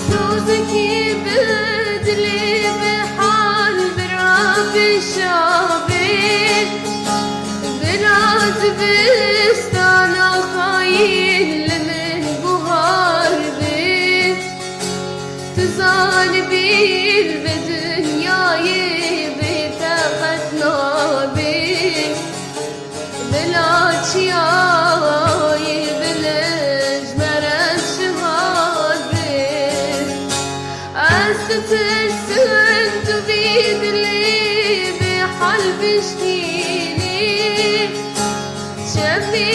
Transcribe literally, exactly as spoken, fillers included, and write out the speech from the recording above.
Sozekî bi dilê, bi hal, bira bi şavê, bira dibistana xayîn li min guhar bê. Tu zanibî li vê dinyayê bê teqet nabê. Bila çiyayê bilind ji me re şivan bê. Ez ditirsim tu vî dilê bê hal bişkînî. Çemî